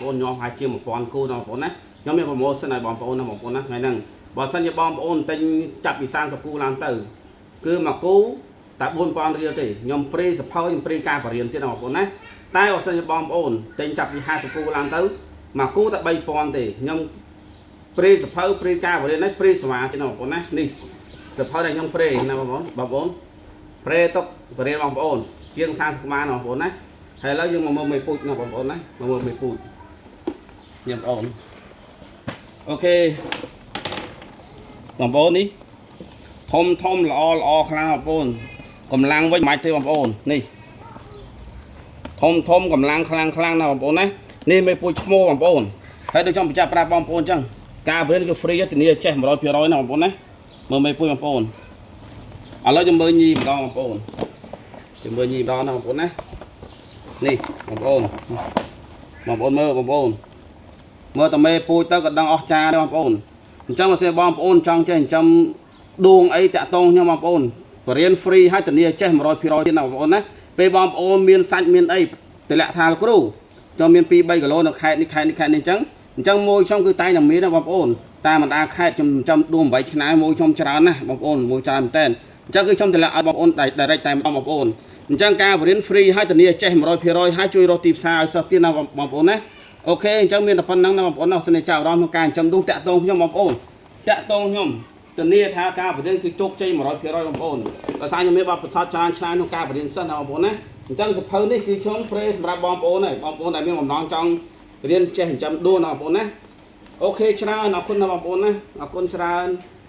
ប្អូនញោមហើយជាង1000គូណាបងប្អូនណាខ្ញុំមាន promotion ឲ្យបងប្អូនណាបងប្អូនណាថ្ងៃហ្នឹងបើសិនជាបងប្អូនទិញចាប់ពី30គូឡើងទៅគឺមួយគូតែ4000រៀលទេខ្ញុំ free សៀវភៅខ្ញុំ free ការបរៀនទៀតណាបងប្អូនណាតែបើសិនជាបងប្អូនទិញចាប់ពី50គូឡើងទៅមួយគូតែ3000ទេខ្ញុំ free សៀវភៅ free ការបរៀននេះ free សេវាទៀតណាបងប្អូនណានេះសៀវភៅដែលខ្ញុំ free ណាបងប្អូនបងប្អូន free ទុកបរៀនបងប្អូនជាង30ក្បាលណាបងប្អូនណាហើយឥឡូវយើងមកមើលមេពូជណាបងប្អូនណាមកមើលមេពូជញ៉ាំបងប្អូន OK បងប្អូននេះធំធំល្អល្អខ្លាំងបងប្អូនកម្លាំងវិញមិនទេបងប្អូននេះធំធំកម្លាំងខ្លាំងខ្លាំងណាបងប្អូនណានេះមេពូជឈ្មោះបងប្អូនហើយដូចខ្ញុំបញ្ជាក់ប្រាប់បងប្អូនអញ្ចឹងការបរៀនគឺ free ធានាចេះ100%ណាបងប្អូនណាមើលមេពូជបងប្អូនឥឡូវយើងមើលញីម្ដងបងប្អូនយើងមើលញីម្ដងណាបងប្អូនណានេះបងប្អូនបងប្អូនមើលបងប្អូនមើលតែមេពូជទៅក៏ដឹងអស់ចាដែរបងប្អូនអញ្ចឹងបើសិនបងប្អូនចង់ចេះចិញ្ចឹមដួងអីតាក់តងខ្ញុំបងប្អូនបរៀន free ឲ្យធានាចេះ100%ទៀតណាបងប្អូនណាពេលបងប្អូនមានសាច់មានអីតម្លាក់ថាលោកគ្រូខ្ញុំមាន2 3គីឡូនៅខេត្តនេះខេត្តនេះខេត្តនេះអញ្ចឹងអញ្ចឹងមួយខ្ញុំគឺតែងតែមានណាបងប្អូនតាមបណ្ដាខេត្តខ្ញុំចិញ្ចឹមដួង8ឆ្នាំមួយខ្ញុំច្រើនណាស់បងប្អូនមួយច្រើនមែនតើអញ្ចឹងគឺខ្ញុំតម្លាក់ឲ្យបងប្អូន direct តែម្ដងបងប្អូនអញ្ចឹងការបរៀន free ឲ្យធានាចេះ100%ហើយជួយរកទីផ្សារឲ្យសិស្សទៀតណាបងប្អូនណា OK អញ្ចឹងមានតែប៉ុណ្្នឹងណាបងប្អូនណាសិនចាប់អារម្មណ៍ក្នុងការចិញ្ចឹមដួងតាក់ទងខ្ញុំបងប្អូនតាក់ទងខ្ញុំធានាថាការបរៀនគឺជោគជ័យ100%បងប្អូនដោយសារខ្ញុំមានបទពិសោធន៍ច្រើនឆ្នាំក្នុងការបរៀនសិស្សណាបងប្អូនណាអញ្ចឹងសៀវភៅនេះគឺខ្ញុំ free សម្រាប់បងប្អូនហើយបងប្អូនដែលមានបំណងចង់រៀនចេះចិញ្ចឹមដួងណាបងប្អូនណា OK ច្រើនអរគុណណាបងប្អូនណាអរគុណច្រើន។